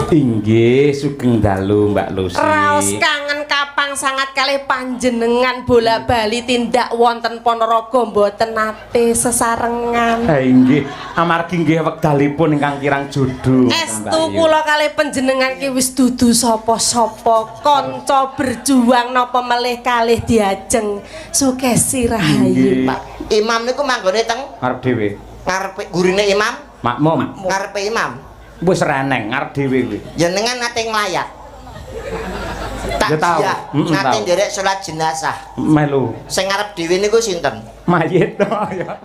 Inggih, sugeng dalu Mbak Lucy. Raos kangen kapang sangat kalih panjenengan bola-bali tindak wonten Ponorogo mboten nate sesarengan. Ha inggih, amargi nggih wekdalipun ingkang kirang jodho. Estu kula kalih panjenengan ki wis dudu sapa-sapa, kanca berjuang napa melih kalih diajeng Sukesi Rahayu. Nggih. Pak Imam niku manggone teng Ngarep dhewe. ngarepe gurine imam, Makmum. ngarepe imam. Wis reneng ngarep dhewe kuwi. Jenengan nate nglayak. Ya tau. Takziah, nate Tau. nderek salat jenazah. Melu Sing ngarep dhewe niku sinten? mayit to ya.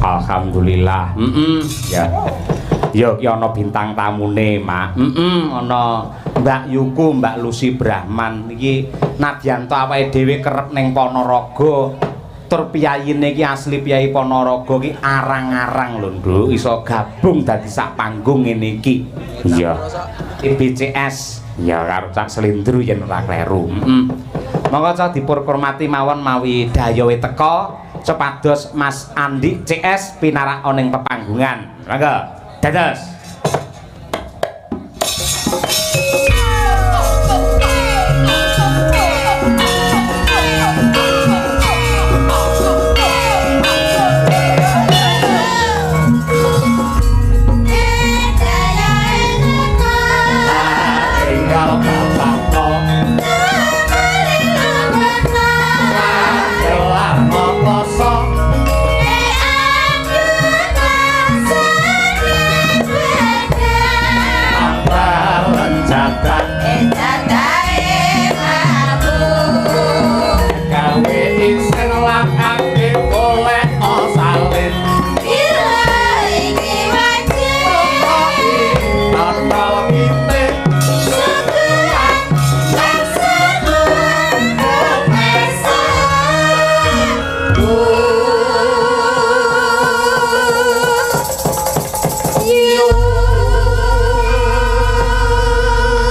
Alhamdulillah. Ya. Yo ki ana bintang tamune, Mak. Ana Mbak Yuku, Mbak Lucy Brahman iki nadyan to awake dhewe kerep ning Ponorogo. Tur piyayine iki asli piyayi Ponorogo ki arang-arang lho, Nduk, iso gabung dadi sak panggung ngene iki. Iya. IBCS ya karo Cak Slendru yen ora kleru. Monggo cah dipurkurmati mawon mawi dayohe teka cepados Mas Andi CS pinarak ning pepanggungan. Monggo. Dados.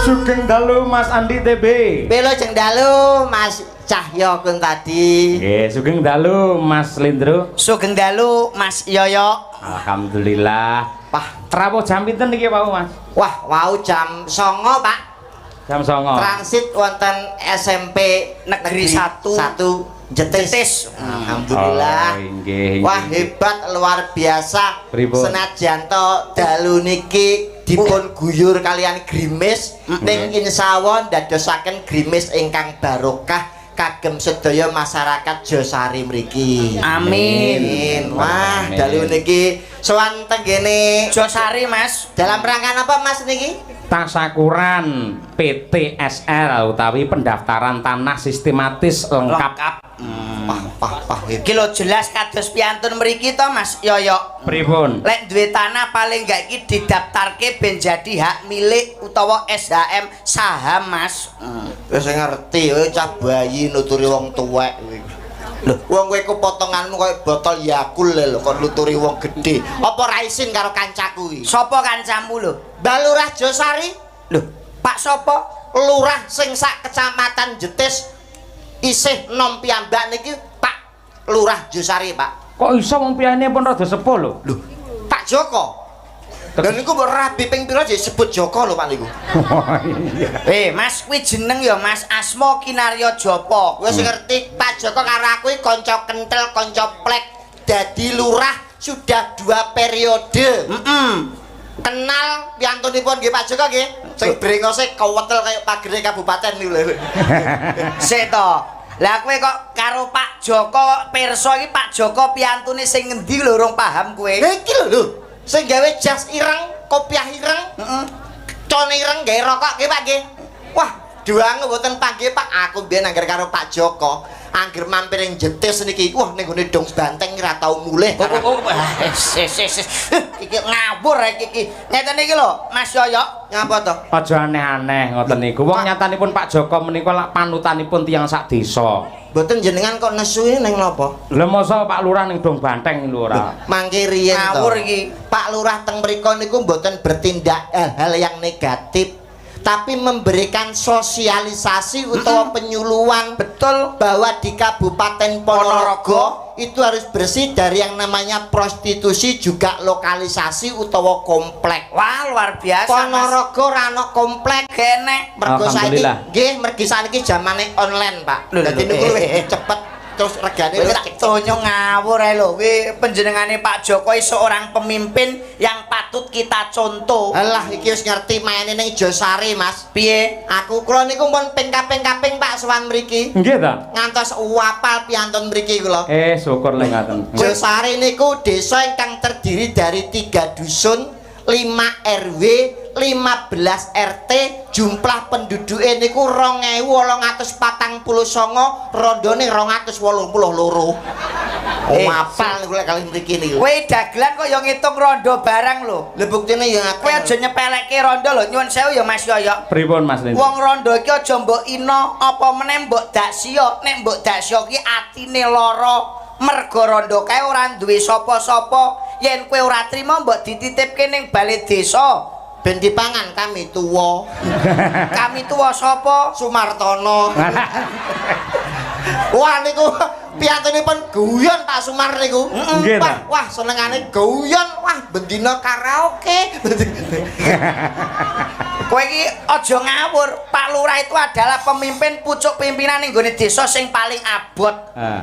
Sugeng dalu Mas Andi TB. Belo jeng dalu Mas Cahyo Kuntadi. Nggih, sugeng dalu Mas Lindro. Sugeng dalu Mas Yoyo. Alhamdulillah. Wah, rawuh jam pinten niki wau Mas? Wah, wau jam 09.00, Pak. Jam 09.00. Transit wonten SMP Negeri 1 Jetis. Alhamdulillah. Oh, inggih, wah, hebat luar biasa. Pripun? Senajan to dalu niki dipun guyur kalian grimis ning insyaallah ndadosaken grimis ingkang barokah kagem sedaya masyarakat Josari mriki. Amin. Wah, amin. Dalu niki sowan tenggene Josari, Mas. Dalam rangka apa Mas niki? Tasakuran PTSL utawi pendaftaran tanah sistematis lengkap. Pah. Iki lho jelas kados piantun mriki to Mas Yoyo. Pripun? Lek duwe tanah paling gak iki didaftarke ben jadi hak milik utawa SHM saham Mas. Wis ngerti kowe cah bayi nuturi wong tuwek kowe. Lho, wong kowe ku potonganmu koyo botol Yakult lho kok nuturi wong gedhe. Apa ra isin karo kancaku iki? Sopo kancamu lho? Mbah Lurah Josari. Lho, Pak sopo? Lurah sing sak kecamatan Jetis isih nom piyambak niki Pak Lurah Josari, Pak. Kok iso wong piyane pun rada sepuh lho? Lho, Pak Joko. Lha niku mbok rabi ping pira disebut Joko lho Pak niku. Eh, Mas kuwi jeneng ya Mas Asmo Kinaryo Jopo. Wis ngerti Pak Joko karo aku iki kanca kentel, kanca plek. Dadi lurah sudah 2 periode. Kenal piyantunipun nggih Pak Joko nggih. Sing brengose kewetel kaya pagere kabupaten niku lho. Sik to. Lah kowe kok karo Pak Joko pirsa iki Pak Joko piyantune sing ngendi lho urung paham kowe. Lha iki lho. Sing gawe jas ireng, kopiah ireng, cone ireng gawe rokok nggih Pak nggih. Wah, duange mboten panggih Pak. Aku mbiyen angger karo Pak Joko, angger mampir ing Jetis niki, wah ning gone Dong Banteng ora tau mulih. Wis. Iki ngawur iki iki. Ngeten iki lho, Mas Yoyo. Ngapa to? Aja aneh-aneh ngoten niku. Wong nyatanipun Pak Joko menika lak panutanipun tiyang sak desa. Mboten jenengan kok nesu ning napa? Lha mosok Pak Lurah ning Dong Banteng lho ora. Mangke riyen to. Ngawur iki. Pak Lurah teng mriku niku mboten bertindak hal-hal yang negatif, tapi memberikan sosialisasi utawa penyuluhan. Betul. Bahwa di Kabupaten Ponorogo itu harus bersih dari yang namanya prostitusi juga lokalisasi utawa komplek. Wah, luar biasa. Ponorogo ora ana komplek kene. Mergo saiki nggih, mergi saiki zamane online, Pak. Dadi niku luwih cepet terus regane wis tak tonyo ngawur ae lho. Kuwi panjenengane Pak Jokowi seorang pemimpin yang patut kita contoh. Alah iki wis ngerti maine ning Josari, Mas. Piye? Aku kula niku pun ping kaping-kaping Pak sowan mriki. Nggih ta? Ngantos wapal piantun mriki kula. Syukur lek ngaten. Josari niku desa ingkang terdiri dari 3 dusun, 5 RW, 15 RT, jumlah penduduke niku 2849, rondone 282. Oh, apal niku lek kalih mriki niku. Kowe dagelan kok ya ngitung rondo barang lho. Lha buktine ya Kowe aja nyepelekke rondo lho, nyuwun sewu ya Mas Yoyo. Pripun Mas Lin? Wong rondo iki aja mbok ina, apa meneh mbok daksiya. Nek mbok daksiya ki atine lara. Mergo rondo kae ora duwe sapa-sapa. Yen kowe ora trima mbok dititipke ning bale desa. Ben dipangan kami tuwa. Kami tuwa sapa? Sumartono. Wah niku piyantunipun guyon Pak Sumar niku. Nggih Wah, ta? wah senengane guyon, wah bendina karaoke. Kowe iki aja ngawur. Pak Lurah itu adalah pemimpin pucuk pimpinan ning gone desa sing paling abot. Heeh.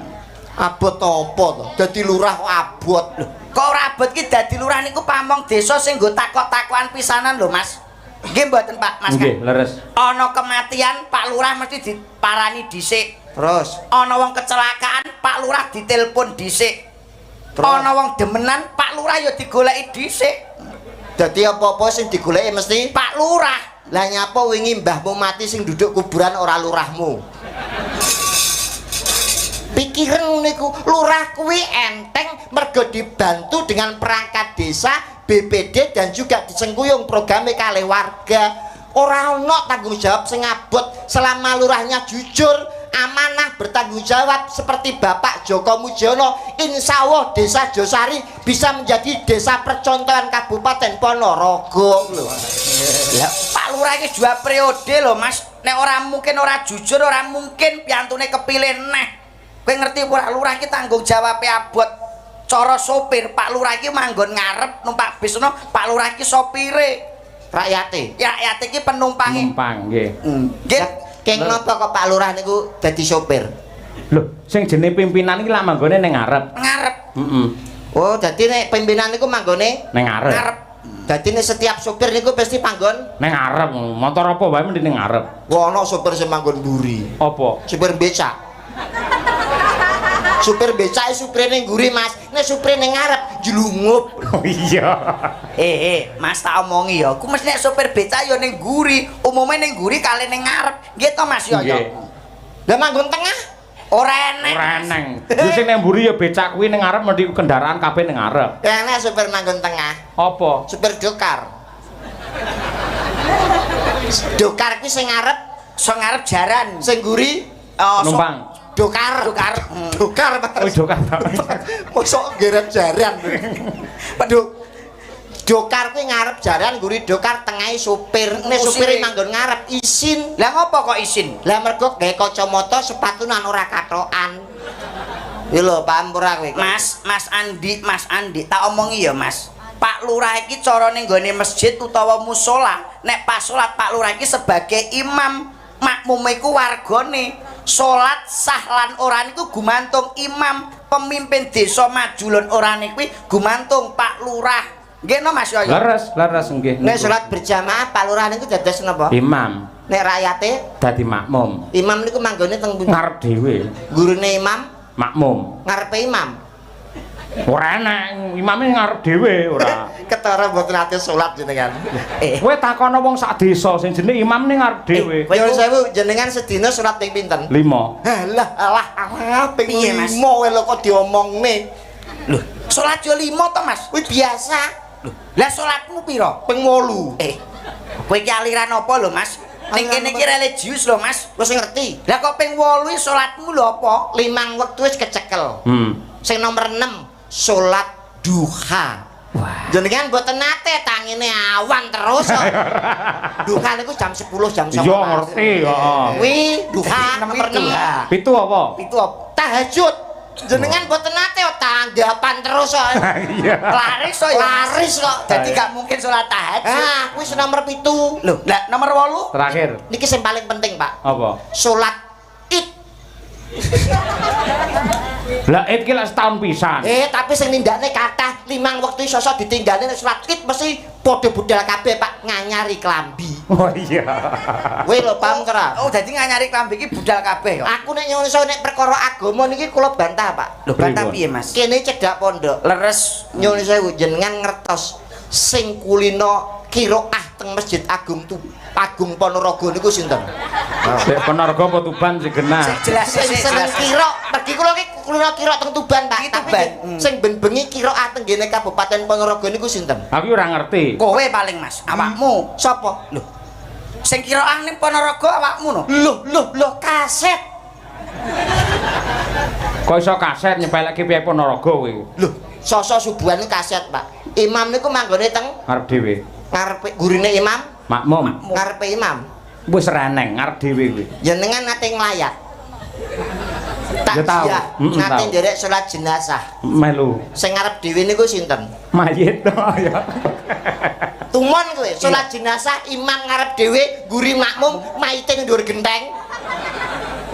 Abot apa to? Dadi lurah kok abot. Lho, kok ora abot ki dadi lurah niku pamong desa sing nggo takok-takokan pisanan lho, Mas. Nggih mboten Pak, Mas. Nggih, leres. Ana kematian Pak Lurah mesti diparani dhisik. Terus Ana wong kecelakaan Pak Lurah ditelepon dhisik. Terus? Ana wong demenan Pak Lurah ya digoleki dhisik. Dadi apa-apa sing digoleki mesti Pak Lurah. Lah nyapa wingi mbahmu mati sing duduk kuburan ora lurahmu. Pikiran niku lurah kuwi enteng mergo dibantu dengan perangkat desa, BPD dan juga disengkuyung programe kalih warga. Ora ana tanggung jawab sing abot selama lurahnya jujur, amanah, bertanggung jawab seperti Bapak Joko Mujiono. Insya Allah Desa Josari bisa menjadi desa percontohan Kabupaten Ponorogo lho. Lah Pak Lurah iki dua periode lho Mas. Nek ora mungkin ora jujur ora mungkin piyantune kepilih neh. Kowe ngerti ora lurah iki tanggung jawabe abot. Cara sopir Pak Lurah iki manggon ngarep numpak bis ngono, Pak Lurah iki sopire. Rakyate. Ya rakyat iki penumpange. Numpang nggih. Nggih. Keng napa kok Pak Lurah niku dadi sopir? Lho, sing jenenge pimpinan iki lak manggone ning ngarep. Ngarep. Heeh. Oh, dadi nek pimpinan niku manggone Ning ngarep. Ngarep. Dadi nek setiap sopir niku pasti panggon Ning ngarep. Motor apa wae mending ning ngarep. Wah, ana sopir sing manggon mburi. Apa? Supir becak. Supir becak supire ning mburi, Mas. Nek supire ning ngarep jlungup. Oh iya. Mas tak omongi ya. Ku mesti nek sopir becak ya ning mburi, umume ning mburi kali ning ngarep. Nggih to Mas Yoyo? Nggih. Lah manggon tengah? Ora enek. Ora eneng. Ya sing ning mburi ya becak kuwi ning ngarep mesti kendaraan kabeh ning ngarep. Ya enek supir manggon tengah. Apa? Supir dokar. Dokar kuwi sing ngarep, Sing ngarep jaran. sing mburi Oh, Numpang. dokar. Dokar. Dokar, Mas. Oh, dokar. Mosok gerep jaran. Dokar kuwi ngarep jaran, mburi dokar tengahe supir. Nek supire manggon ngarep isin. Lah ngopo kok isin? Lah mergo gawe kacamata sepatunan ora kathokan. Iki lho paham ora kowe? Mas, Mas Andi, Mas Andi, tak omongi ya, Mas. Pak Lurah iki cara ning nggone masjid utawa musala, nek pas salat Pak Lurah iki sebagai imam, makmume iku wargane. Salat sah lan ora niku gumantung imam, pemimpin desa maju lan ora kuwi gumantung Pak Lurah. Nggih no Mas Yoyo? Leres, leres nggih. Nek salat berjamaah Pak Lurah niku dados napa? Imam Nek rakyate dadi makmum. imam niku manggone teng pundi? Ngarep dhewe. Gurune imam Makmum. ngarepe imam. Ora enek, imame ngarep dhewe ora. Ketara mboten ate salat jenengan. Kowe takono wong sak desa sing jenenge imam ning ngarep dhewe. Nyuwun sewu jenengan sedina salat ping pinten? 5. Alah alah alah ping Piye, Mas? 5 wae lho kok diomongne. Lho, salat yo 5 to, Mas? Kuwi biasa Lho, lah salatmu pira? ping 8. Kowe iki aliran apa lho, Mas? Ning kene iki religius lho, Mas. Wis ngerti. Lah kok ping 8 salatmu lho apa? Limang wektu wis kecekel. Sing nomor 6 salat duha. Wah. Jenengan mboten nate tangine awan terus kok. Duha niku jam 10 jam 11. Iya ngerti, heeh. Kuwi duha nomor 6. Pitu apa? Itu apa? Tahajud. Jenengan mboten nate kok tanggapan terus kok. Iya. Laris kok ya. Laris kok. Dadi gak mungkin salat tahajud. Ah, kuwi sing nomor 7. Lho, lah nomor 8? Terakhir. Niki sing paling penting, Pak. Apa? Salat Id. Lah id ki lak setahun pisan. Tapi sing nindakne kathah limang wektu sosok ditinggalne nek salat Id mesti padha budal kabeh, Pak, nganyari klambi. Oh iya. Kowe lho paham ora? Oh, dadi nganyari klambi iki budal kabeh kok. Aku nek nyuwun sewu nek perkara agama niki kula bantah, Pak. Lho, bantah piye, Mas? Kene cedhak pondok. Leres. Nyuwun sewu jenengan ngertos sing kulino kiroah teng Masjid Agung Agung Ponorogo niku sinten? Sik Ponorogo apa Tuban sing genah? Sik jelas Sing sik seneng jelas. kirok, pergi kula ki kula kirok teng Tuban, Pak. Ki Tapi Tuban. Sing ben bengi kiroah teng ngene Kabupaten Ponorogo niku sinten? Aku ora ngerti. Kowe paling Mas, awakmu. Sapa? Lho. Sing kiroah ning Ponorogo awakmu no. Loh, loh, loh, kaset. Kok iso kaset nyepelekke piye Ponorogo kowe? Loh, sosok subuhan niku kaset, Pak. Imam niku manggone teng Ngarep dhewe. ngarepe gurine imam, Makmum. ngarepe imam. Wis reneng ngarep dhewe kuwi. Jenengan nate nglayat. Ya tau. Takziah, nate Tau. nderek salat jenazah. Melu. Sing ngarep dhewe niku sinten? Mayit to ya. Tumon kowe, salat jenazah imam ngarep dhewe, guri makmum, mayite ning dhuwur genteng.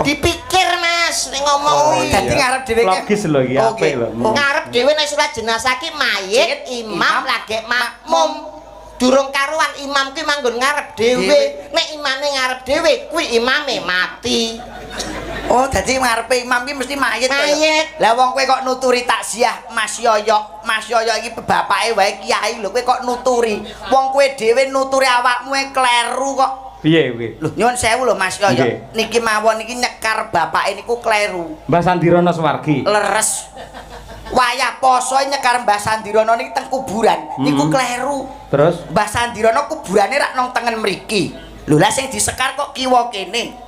Dipikir, Mas, nek ngomong Oh, kuwi. dadi ngarep dhewe ki. Logis lho iki Oke. apik lho. Oh. Ngarep dhewe nek salat jenazah ki mayit, imam Imam, lagi makmum. Durung karuan imam kuwi manggon ngarep dhewe. Nek imame ngarep dhewe, kuwi imame mati. Oh, dadi ngarepe imam ki mesti mayit to ya? Mayit. Lah wong kowe kok nuturi takziah Mas Yoyo. Mas Yoyo iki bapake wae kiai lho, kowe kok nuturi. Wong kowe dhewe nuturi awakmu e kleru kok. Piye kuwi? Lho, nyuwun sewu lho Mas Yoyo. Nggih. Niki mawon niki nyekar bapake niku kleru. Mbah Sandirono Suwargi. Leres. Wayah poso nyekar Mbah Sandirono niki teng kuburan. Niku kleru. Terus Mbah Sandirono kuburane rak nang tengen mriki. Lho lah sing disekar kok kiwa kene.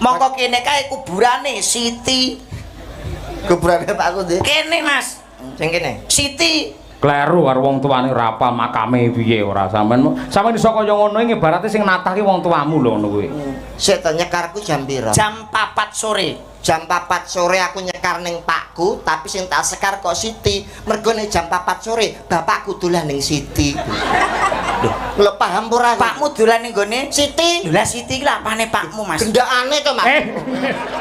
Mongko kene kae kuburane Siti. Kuburane Pakku ndi? Kene Mas. Sing kene. Siti. Kleru karo wong tuane ora apal makame piye ora sampean. Sampeyan iso kaya ngono iki ibarate sing natah ki wong tuamu lho ngono kuwi. Sik to nyekarku jam pira? Jam 4 sore. Jam 4 sore aku nyekar ning pakku, tapi sing tak sekar kok Siti. Mergo nek jam 4 sore bapakku dolan ning Siti. Lho, paham ora? Pakmu dolan ning gone Siti. Lho lah Siti iki lha apane pakmu Mas? Gendakane to, Mas.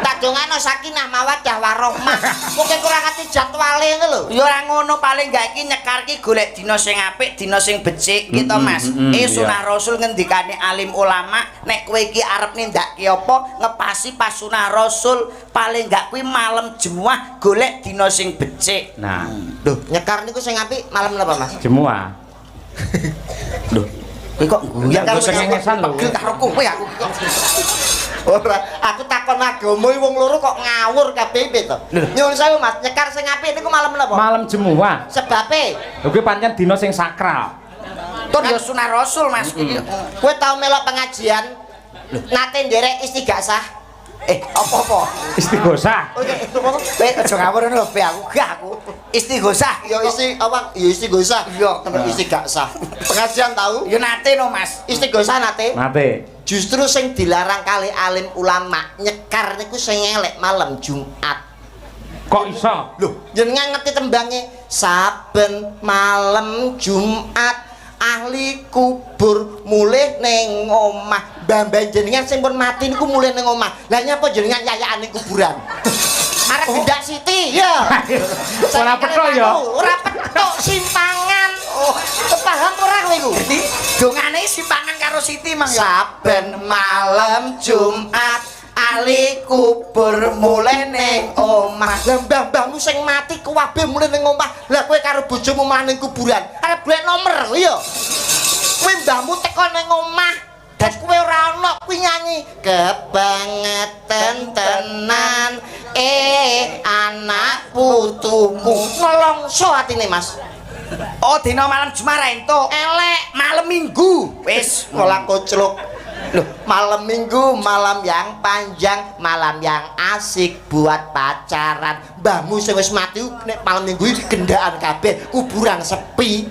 Tak dongano sakinah mawaddah warahmah. Mungkin kurang ngerti jadwale ngono lho. Ya ora ngono, paling gak iki nyekar ki golek dina sing apik, dina sing becik gitu Mas. Sunah Rasul ngendikane alim ulama, nek kowe iki arep nindakake apa, ngepasi pas sunah Rasul, paling gak kuwi malam Jemuah golek dina sing becik. Nah, Lho, nyekar niku sing apik malam napa, Mas? Jemuah. Lho, kowe kok guyang Nyekar cengengesan lho. Pegel karo kowe aku kok. Ora, aku takon agama iki wong loro kok ngawur kabeh piye to? Nyuwun sewu, Mas, nyekar sing apik niku malam napa? Malam Jemuah. Sebabe Lho kuwi pancen dina sing sakral. Tur ya sunah Rasul Mas iki. Kowe tau melok pengajian nate nderek istighasah? Apa-apa? Istighosah. Kowe aja ngawur ngono lho, Be, aku gak aku. Istighosah. Ya isi apa? Ya istighosah. Iya. Temen istighasah. Pengajian tau? Ya nate no Mas. Istighosah nate. Nate. Justru sing dilarang kali alim ulama nyekar niku sing elek malam Jumat. Kok iso? Loh, jenengan ngerti tembange saben malam Jumat ahli kubur mulih ning omah. Mbah-mbah jenengan sing pun mati niku mulih ning omah. Lah nyapa jenengan yayakan ning kuburan? Arep gendak Siti ya. Ora petuk ya. Ora petuk simpangan. Oh, paham ora kowe iku? Dadi dongane simpangan karo Siti mang ya. Saben malam Jumat ahli kubur mulih ning omah. Lah mbah-mbahmu sing mati kuwabe mulih ning omah. Lah kowe karo bojomu malah ning kuburan. Arep golek nomor ya. Kowe mbahmu teko ning omah. Dan kowe ora ono kuwi nyanyi kebangetan tenan anak putuku. Nelongso atine Mas. Oh, dina malam Jumat ra entuk. Elek. Malam Minggu. Wis, Ngolah koclok. Loh, malam Minggu malam yang panjang, malam yang asik buat pacaran. Mbahmu sing wis mati nek malam Minggu iki gendaan kabeh, kuburan sepi.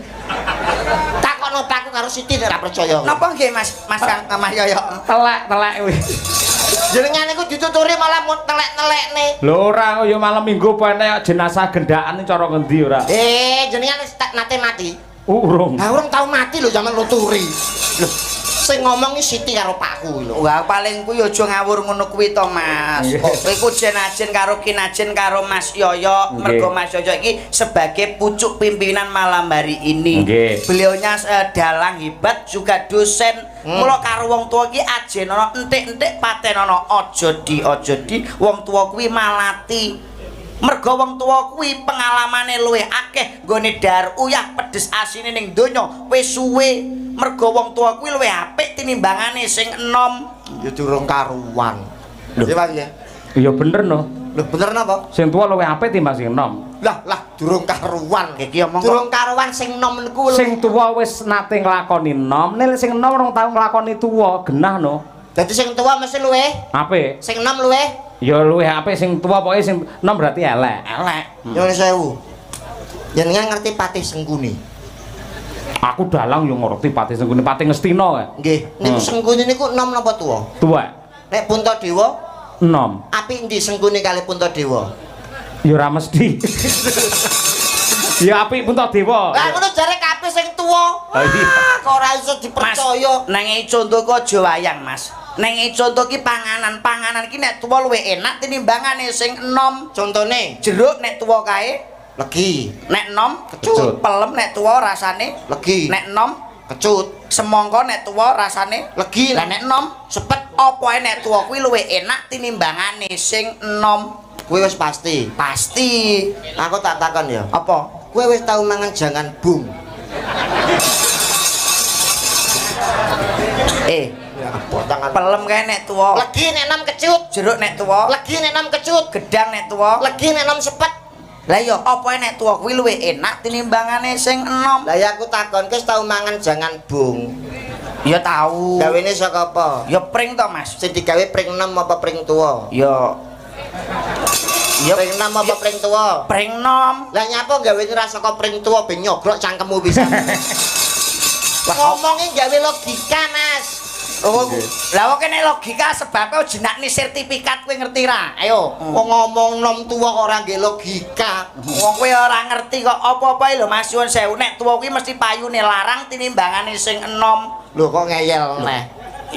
Takokno pakku karo Siti nek ora percaya. Napa nggih Mas? Mas Kang Mas Yoyo. Telek-telek kuwi. Jenengan iku dituturi malah mau telek-telekne. Lho ora ya malam Minggu apa enek jenazah gendaan cara ngendi ora? Jenengan wis tak nate mati. Urung. Lah urung tau mati lho zaman nuturi. Lho, sing ngomong iki Siti karo pakku lho. Wah, paling kuwi aja ngawur ngono kuwi to, Mas. Nggih. Kowe iku jen-ajen karo kinajen karo Mas Yoyo. Nggih. Mergo Mas Yoyo iki sebagai pucuk pimpinan malam hari ini. Nggih. Beliaunya dalang hebat juga dosen. Mula karo wong tuwa iki ajenono entik-entik patenono aja di wong tuwa kuwi malati. Mergo wong tuwa kuwi pengalamane luwih akeh nggone dar uyah pedes asine ning donya wis suwe. Mergo wong tuwa kuwi luwih apik tinimbangane sing enom. Ya durung karuan. Lho, Pak ya. Iya bener no. Lho bener napa? Sing tuwa luwih apik timbang sing enom. Lah lah durung karuan. Iki omong durung karuan sing enom niku. Sing tuwa wis nate nglakoni enom, nek sing enom rong tau nglakoni tuwa, genah no. Dadi sing tuwa mesti luwih apik. Sing enom luwih ya luwih apik sing tuwa, pokoke sing enom berarti elek. Elek. Nyuwun sewu. Jenengan ngerti Patih Sengkuni? Aku dalang yo ngerti Patih Sengkuni, Patih Ngastina kae. Nggih, niku Sengkuni niku enom napa tuwa? Tuwa. Nek Puntadewa enom. Apik endi Sengkuni kali Puntadewa? Ya ora mesti. Ya apik Puntadewa. Lah ngono jare kabeh sing tuwa. Ah, kok ora iso dipercaya. Nang conto ku aja wayang, Mas. Neng conto ki panganan, panganan ki nek tuwa luwih enak tinimbangane sing enom. Contone jeruk nek tuwa kae legi, nek enom kecut, pelem nek tuwa rasane legi, nek enom kecut, semangka nek tuwa rasane legi, lah nek enom sepet. Apa ae nek tuwa kuwi luwih enak tinimbangane sing enom. Kuwi wis pasti. Pasti. Aku tak takon ya. Apa? Kowe wis tau mangan jangan bung? Ya, potongan pelem kae nek tuwa. Legi nek enom kecut, jeruk nek tuwa, legi nek enom kecut, gedang nek tuwa, legi nek enom sepet. Lah ya apa nek tuwa kuwi luwih enak tinimbangane sing enom. Lah ya aku takon, kowe tau mangan jangan bung? Ya tau. Gawene saka apa? Ya pring to, Mas. Sing digawe pring enom apa pring tuwa? Ya ya pring enom apa pring tuwa? Pring enom. Lah nyapa gawene ra saka pring tuwa ben nyogrok cangkemmu pisan. Ngomongin gawe logika, Mas. Oh, lah kok nek logika sebabe jenakne sertifikat kowe ngerti ra? Ayo, wong ngomong nom tuwa kok ora nggih logika. Wong kowe ora ngerti kok apa-apa lho Mas, nyuwun sewu nek tuwa kuwi mesti payune larang tinimbangane sing enom. Lho kok ngeyel neh.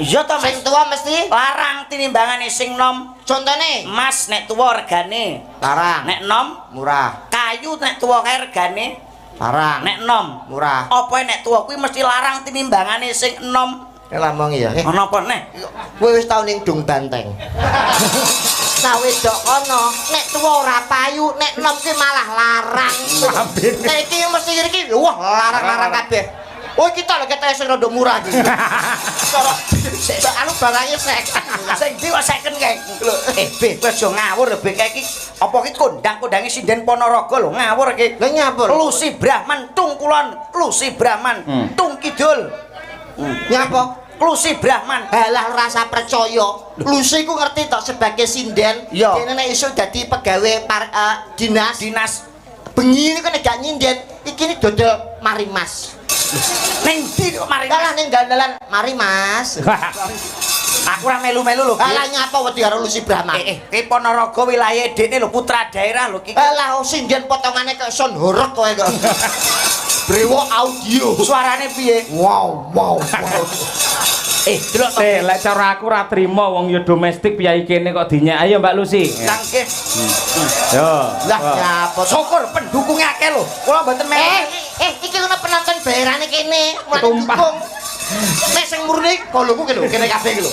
Iya to Mas. Sing tuwa mesti larang tinimbangane sing enom. Contone Mas nek tuwa regane larang, nek enom murah. Kayu nek tuwa kae regane larang, nek enom murah. Apa nek tuwa kuwi mesti larang tinimbangane sing enom. Lamong ya. Ana apa neh? Kowe wis tau ning Dung Banteng. Nah wedok kono, nek tuwa ora payu, nek enom ki malah larang. Nek iki mesti iki wah larang-larang kabeh. Oh iki ta lho ketoke sing rada murah iki. Cara anu barangnya second. Sing ndi kok second kae? Lho, B, kowe aja ngawur lho B kae iki. Apa iki kondang-kondange sinden Ponorogo lho ngawur iki. Lha nyapa? Lusi Brahman tung kulon, Lusi Brahman tung kidul. Nyapa? Lusi Brahman. Halah rasa percaya. Lusi ku ngerti tok sebagai sinden, dene nek iso dadi pegawe dinas. Dinas. Bengi niku nek gak nyinden, iki ni dodol mari Mas. Ning ndi kok mari Mas? Lah ning dalan mari Mas. Aku ora melu-melu lho. Halah nyapa wedi karo Lusi Brahman. Ki Ponorogo wilayahe dekne lho, putra daerah lho iki. Halah sinden potongane kok son horeg kowe kok. Brewok audio. Suarane piye? Wow, wow, wow. Delok to. Lek cara aku ora trimo wong ya domestik piyayi kene kok dinyek. Ayo Mbak Lusi. Nggih. Yo. Lah nyapa syukur pendukungnya akeh lho. Kula mboten melu. Iki ono penonton bayarane kene. Tumpah. Nek sing murni boloku ki lho, kene kabeh ki lho.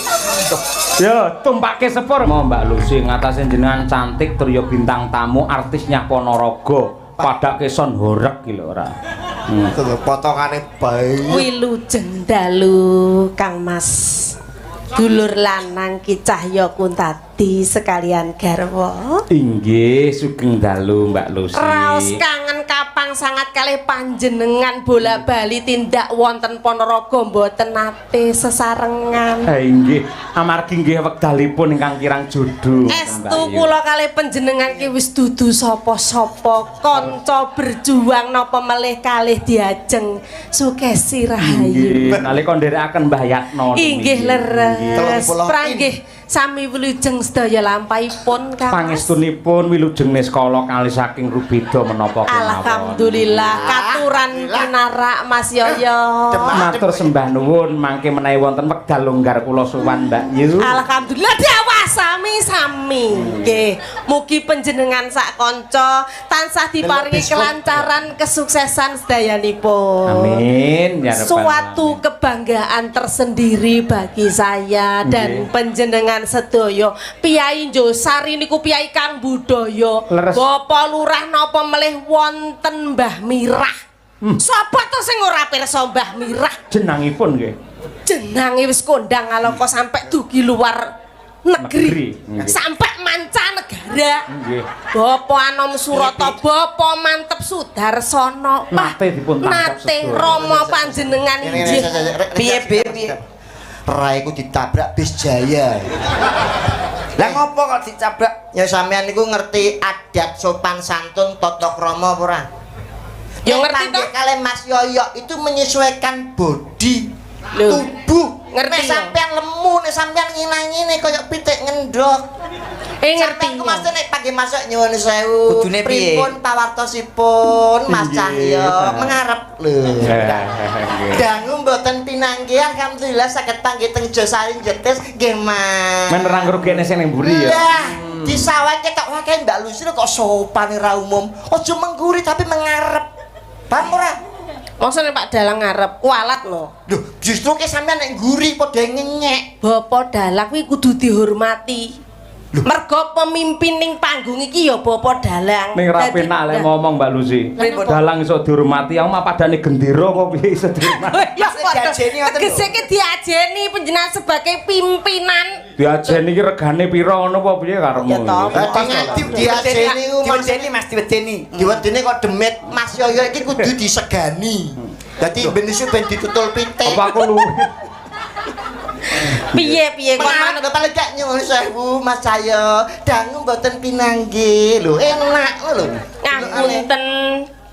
Yo, tumpake sepur. Mau Mbak Lusi ngatasé jenengan cantik tur yo bintang tamu artisnya Ponorogo. Padake son horeg ki lho ora. Potongane bae. Wilujeng dalu Kang Mas. Dulur lanang Ki Cahya Kuntadi sekalian garwa. Inggih, sugeng dalu Mbak Lusi. Raos kangen kapang sangat kalih panjenengan bola-bali tindak wonten Ponorogo mboten nate sesarengan. Inggih, amargi nggih wekdalipun ingkang kirang jodho. Estu kula kalih panjenengan ki wis dudu sapa-sapa, kanca berjuang napa melih kalih diajeng Sukesi Rahayu. Nggih, nalika nderekaken Mbah Yatno. Inggih leres. Pranggih sami wilujeng sedaya lampahipun Kang. Pangestunipun wilujeng niskala kalih saking rubeda menapa kemawon. Alhamdulillah katuran pinarak Mas Yoyo. Matur sembah nuwun mangke menawi wonten wekdal longgar kula sowan Mbak Yu. Alhamdulillah diawas sami-sami. Nggih, mugi panjenengan sak kanca tansah diparingi kelancaran kesuksesan sedayanipun. Amin. Amin ya rabbal Suatu alamin. kebanggaan tersendiri bagi saya dan panjenengan sedaya. Piyai Njosari niku piyai kang budaya. Leres. Bapak Lurah napa melih wonten Mbah Mirah. Sapa to sing ora pirsa Mbah Mirah? Jenangipun nggih. Jenange wis kondang alaka sampai dugi luar negeri, Negeri, nggih. Sampai mancanegara. Nggih. Bapak Anom Surata, Bapak Mantep Sudarsono. Wah, Nate dipun tangkap nate sedaya. Rama panjenengan inggih. Piye, Be, piye? Raiku ditabrak bis Jaya. Lah ngopo kok ditabrak? Ya sampean niku ngerti adat sopan santun tata krama apa ora? Ya Nek ngerti panggih toh. Kalih Mas Yoyo itu menyesuaikan body Lho. tubuh. Ngerti Nek ya. sampean lemu, nek sampean ngina-ngine kaya pitik ngendhok. Ngerti. Sampean ku mesti nek panggih masuk nyuwun sewu. Kudune piye? Pripun pawartosipun Mas Nggih, Cahyo Pak. mengarep lho. Nggih. Dangu mboten pinanggih, alhamdulillah saged panggih teng Josari Jetis nggih Mas. Men ora ngrugekne sing ning mburi ya. Lah, di sawah ketok wah kae Mbak Lucy kok sopan ora umum. Aja mengguri tapi mengarep. Paham ora? Masa nek Pak Dalang ngarep kualat no. Duh, justru ke sampean nek ngguri padha ngenyek. Bapak Dalang kuwi kudu dihormati. Mergo pemimpin ning panggung iki ya Bapak Dalang. Ning ra Dadi- penak lek ngomong Mbak Lucy. Pripun? Dalang iso dihormati, aku mah padane gendera kok piye iso dihormati. Ya Maksudnya diajeni ngoten lho. Tegese ki diajeni panjenengan sebagai pimpinan. Diajeni iki regane pira ngono apa piye karepmu? Ya toh. Dadi ngadi diajeni ku Mas. Diwedeni Mas, diwedeni. Diwedeni kok demit Mas Yoyo iki kudu disegani. Dadi ben isu ben ditutul pitik. Apa aku lu Piye piye kon Manut lho paling gak nyuwun sewu Mas Cahyo. Dangu mboten pinanggih lho, enak lho. Ngapunten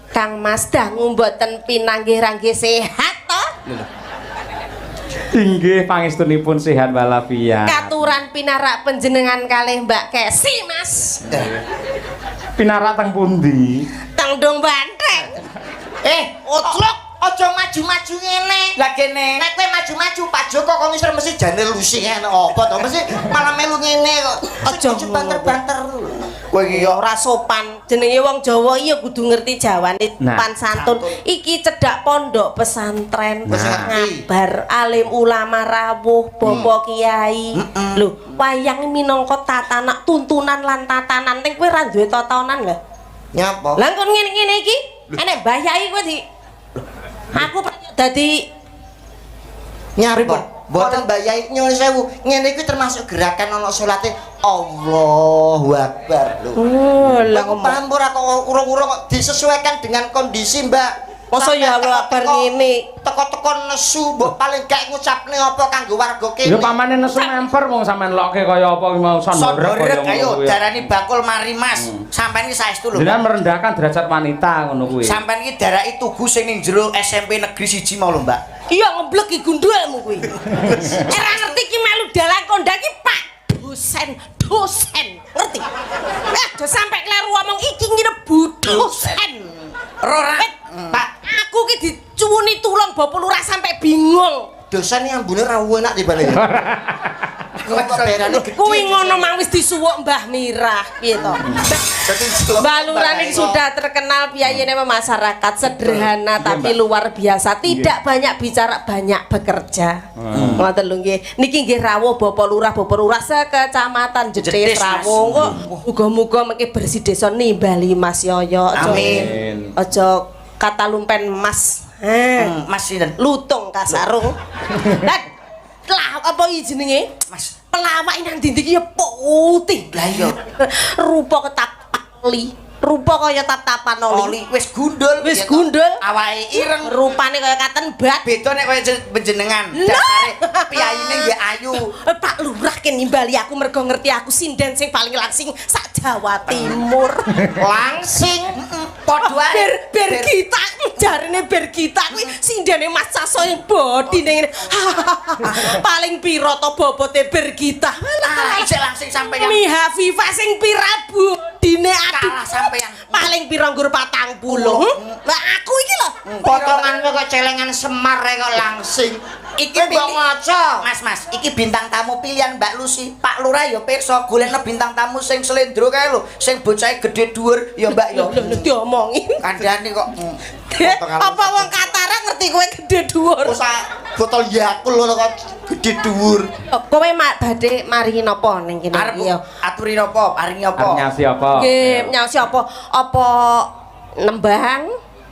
Kang Mas, dangu mboten pinanggih rangge sehat to? Inggih pangestunipun sehat walafiat. Katuran pinarak panjenengan kalih Mbak Kesi, Mas. Pinarak teng pundi? Teng Dong Banteng. Oclok, aja maju-maju ngene. Lah kene Nek kowe maju-maju Pak Joko kok ngisor mesti jane Lucy ngene apa to? Mesti malah melu ngene kok. Aja Aja banter-banter lho. kowe iki yo Ora sopan. Jenenge wong Jawa iya kudu ngerti jawane Nah. pan santun. Iki cedhak pondok pesantren. Nah. Ngabar alim ulama rawuh, bapak kiai. Lho, wayang minangka tatanan tuntunan lan tatanan. Ning kowe ora duwe tatanan lho. Nyapa? Lah kon ngene-ngene iki, enek Mbah Yai kowe di Aku dadi Nyapa? Mboten Mbak Yai nyuwun sewu. Ngene iki termasuk gerakan ana salate Allahu Akbar lho. Oh, lah Lah paham ora kok urung-urung kok disesuaikan dengan kondisi Mbak. Masa ya Allah Akbar ngene. Teko-teko nesu mbok paling gak ngucapne apa kanggo warga kene. Ya pamane nesu memper wong sampean lokke kaya apa ki mau sondorek kaya sondorek ayo ngono kuwi. darani bakul mari Mas. Sampean iki saestu lho. Jenengan merendahkan derajat wanita ngono kuwi. Sampean iki daraki tugu sing ning jero SMP Negeri 1 mau lho, Mbak. Iya ngeblek iki gundulmu kuwi. Ora ngerti ki melu dalang kondang ki Pak dosen, dosen. Ngerti? Aja sampe kleru omong iki ngene bu dosen. Ora Pak, aku ki dicuwuni tulung Bapak Lurah sampe bingung. Dosen yang ambune ra enak tibane. Kok berane gede. Kuwi ngono mang wis disuwuk Mbah Mirah, piye to? Mbah Lurah ini sudah terkenal piyayine masyarakat sederhana tapi luar biasa, tidak banyak bicara, banyak bekerja. Ngoten lho nggih. Niki nggih rawuh Bapak Lurah, Bapak Lurah sekecamatan Jetis Jetis, Mas. rawuh. Kok muga-muga mengke bersih desa nimbali Mas Yoyo. Amin. Aja kata lumpen Mas. Mas sinten? Lutung kasarung. Lah lah apa iki jenenge? Mas. Pelawak nang ndi iki ya putih. Lah iya. Rupa ketap oli. Rupa kaya tap-tapan oli. Oli wis gundul. Wis ya toh. gundul. Awake ireng. Rupane kaya katen bat. Beda nek kaya panjenengan. Lah. Dasare piyayine nggih ayu. Pak Lurah ki nimbali aku mergo ngerti aku sinden sing paling langsing sak Jawa Timur. Langsing. Padha ae. Ber kita jarine ber kita kuwi sindene Mas Saso yang bodine ngene. Paling piro to bobote ber kita. Ah, isih langsing sampeyan. Miha Viva sing pira bodine aduh. Kalah sampeyan. Paling piro nggur 40. Lah aku iki lho. Potonganmu kok celengan Semar ae kok langsing. Iki Kowe mbok ngaca. Mas, Mas, iki bintang tamu pilihan Mbak Lucy. Pak Lurah ya pirsa golekno bintang tamu sing slendro kae lho, sing bocahe gedhe dhuwur ya Mbak ya. Lho lho diomongi. Kandhane kok. Apa wong katarak ngerti kowe gede dhuwur. Sak botol Yakult ngono kok gede dhuwur. Kowe mak badhe maringi napa ning kene iki ya? Aturi napa? Paringi apa? Arep nyasi apa? Nggih, nyasi apa? Apa nembang?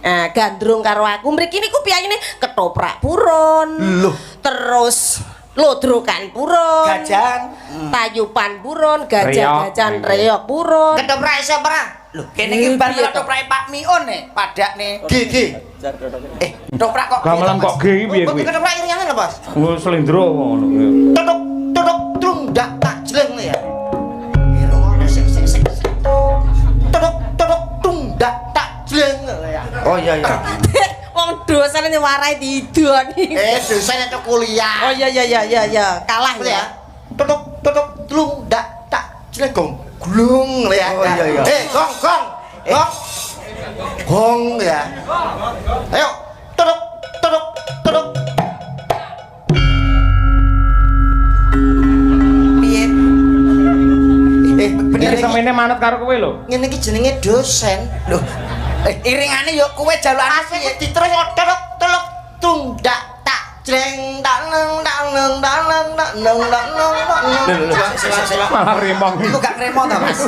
Nah, gandrung karo aku. Mriki niku piyayine ketoprak purun. Loh. Terus lodrokan purun, gajan, tayupan purun, gajah-gajan reok purun. Ketoprak iso ora? Lho, kene iki bar ketoprake Pak Miun e, padakne. G G. Ketoprak kok gamelan kok G iki piye kuwi? Ketoprak iringane lho, Bos. Nggo slendro ngono kuwi. Tutuk tutuk trundak tak jleng ya. Ngrungokno sik sik sik. Tutuk tutuk tundak tak jleng ya. Oh iya iya. Wong dosane warai didoni. Dosen itu kuliah. Oh iya iya iya iya iya, kalah ya. Tutuk tutuk tlung dak tak jleng gong. Glung ya. Oh iya iya. Gong gong. Gong. Gong ya. Ayo, tutuk tutuk tutuk. Piye? Bener semene manut karo kowe lho. Ngene iki jenenge dosen. Lho. Iringane yo kowe jalukane piye? Diterus teluk teluk tundak tak jleng tak neng tak neng tak neng tak neng tak neng tak neng. Malah remong. Iku gak ngremo ta, Mas?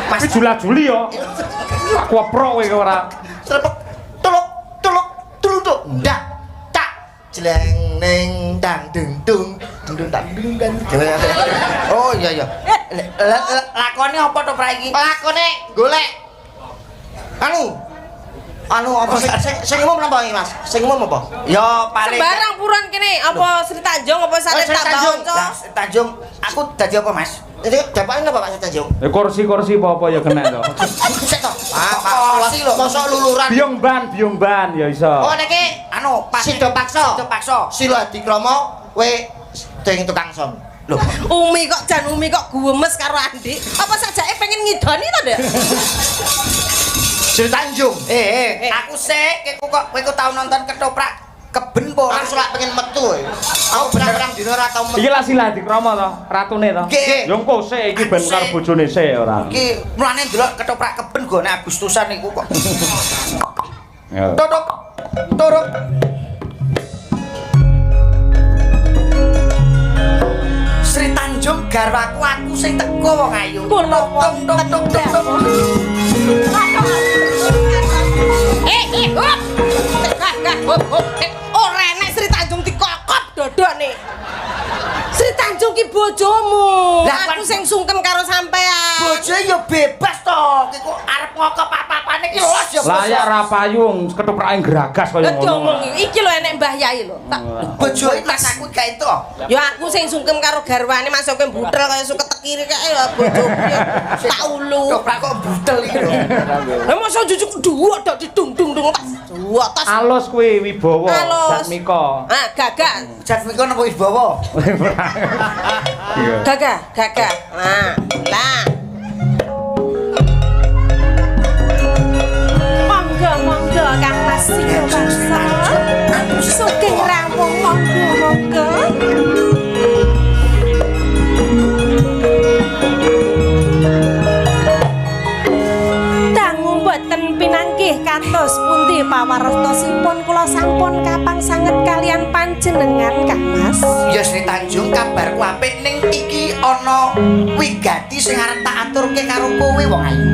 Mas iki jula-juli yo. Aku oprok kowe ora. Srepek teluk teluk teluk ndak tak jleng neng dang dung dung dung tak dung dang. Oh iya iya. Lakone apa to, Pra iki? Lakone golek anu apa sing umum napa iki Mas? Sing umum apa? Ya paling sembarang purun kene, apa Sri Tanjung apa Sari Tanjung? Sri Tanjung, aku dadi apa Mas? Jadi dapane napa Pak Sri Tanjung? Kursi-kursi apa-apa ya kena to. Sik to. Kursi lho, mosok luluran. Biyung ban ya iso. Oh niki anu Sida Paksa. Sida Paksa. Sila Adikrama kowe sing tukang son. Lho, Umi kok jan Umi kok guwemes karo Andi. Apa sajake pengen ngidoni to, Dek? Sri Tanjung. Aku sik kowe kok tau nonton ketoprak keben po. Aku selak pengen metu kowe. Aku berang-berang dina ora tau metu. Iki lah Sila Adikrama to, ratune to. Yo engko sik iki ben karo bojone sik ora. Iki mulane ndelok ketoprak keben gone Agustusan niku kok. Tutuk turuk. Sri Tanjung garwaku aku sing teko wong ayu. Tung tung tung tung. Hop. Hop hop. Ora enek Sri Tanjung dikokop dodone. Sri Tanjung ki bojomu. Aku sing sungkem karo sampean. Bojo ya bebas to. Ki kok arep ngokop apa-apane ki los ya. Lah ya ora payu ketoprake gragas kaya ngono. Iki lho enek Mbah Yai lho. Tak bojo iki aku gak entuk. Ya aku sing sungkem karo garwane masuk kowe mbutel kaya suket kiri kae ya bojoku ya tak ulu. Ketoprak kok mbutel iki lho. Lah mosok jujuk dhuwur tok didung-dung tas. Dhuwur tas. Alus kuwi wibawa Jatmika. Ah, gagah. Jatmika napa wibawa? Gagah, gagah. Nah, lah. Monggo, monggo Kang Mas Sida Paksa. Sugeng rawuh monggo, monggo. Dangu mboten pinanggih kados pundi pawartosipun kula sampun kapang sanget kalian panjenengan Kang Mas. Ya Sri Tanjung kabarku apik ning iki ana wigati sing arep tak aturke karo kowe wong ayu.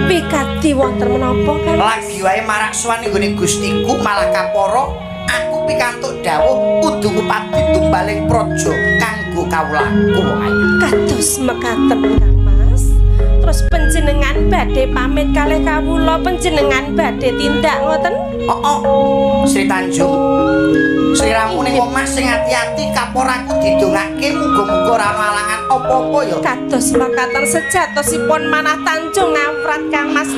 Wigati wonten menapa Kang? Lagi wae marak sowan ning gone Gustiku malah kapara aku pikantuk dawuh kudu ngupati tumbaling praja kanggo kawulaku wong ayu. Kados mekaten Kang Mas. Terus panjenengan badhe pamit kalih kawula, panjenengan badhe tindak ngoten? Oh, Sri Tanjung. Sliramu ning omah sing ati-ati kapor aku didongake muga-muga ora ana alangan apa-apa ya. Kados mekaten sejatosipun manah Tanjung ngawrat Kang Mas.